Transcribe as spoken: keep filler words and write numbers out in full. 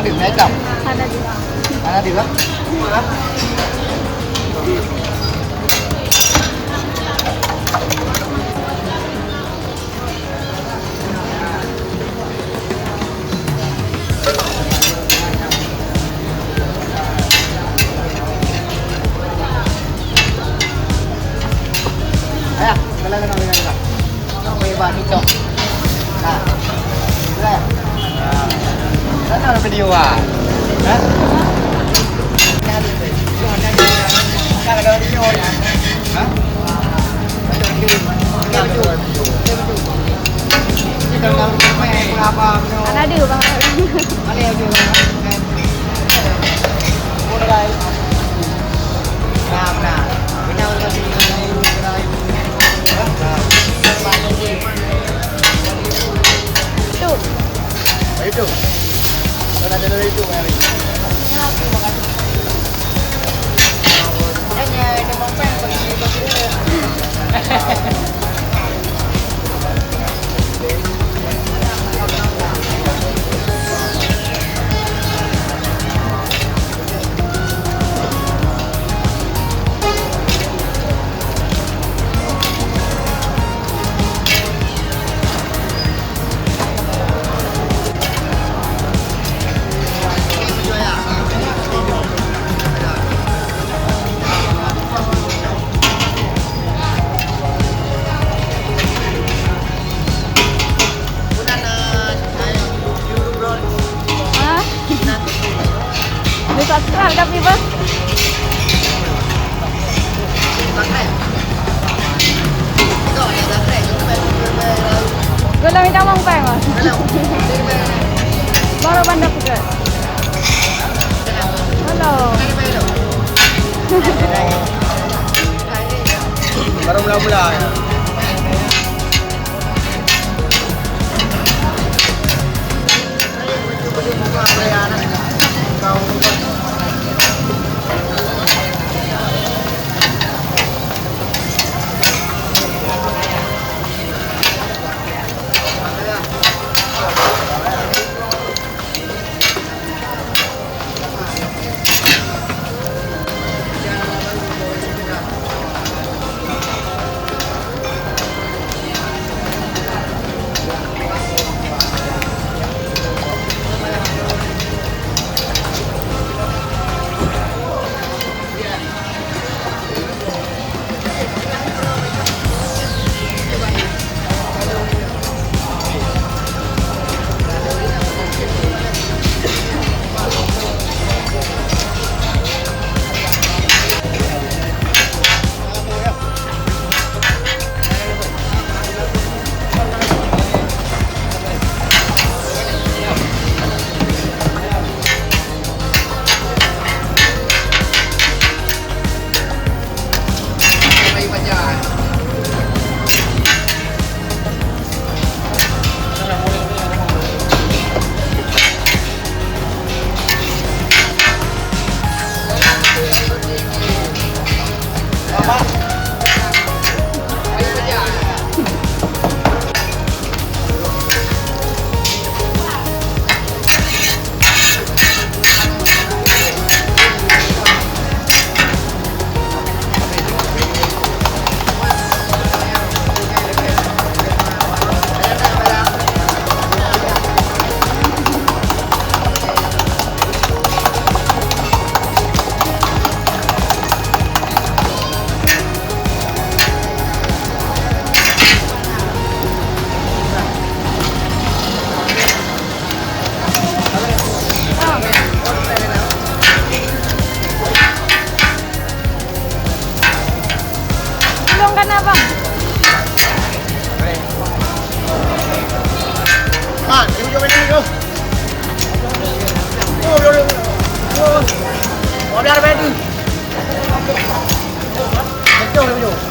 Hitam. Hana di. Hana di, Bang? Hah? Ayah, kalau kena dengan apa? Sampai bah TikTok. Nah. Boleh. Nah. Sana video ah. Hah? Kalau ada video ya. Hah? Ada dua, Bang. Tu. Itu. Kalau ada itu, mari. Hah? Di-subscribe tapi, Bang. Gola minta mong peng, Bang. Baru bandar pedas. Halo. Baru mula-mula ya. Tolong kan, Abang? Ah, ini juga, ini juga. Oh, oh, oh, oh. Oh, biar ready. Betul, betul.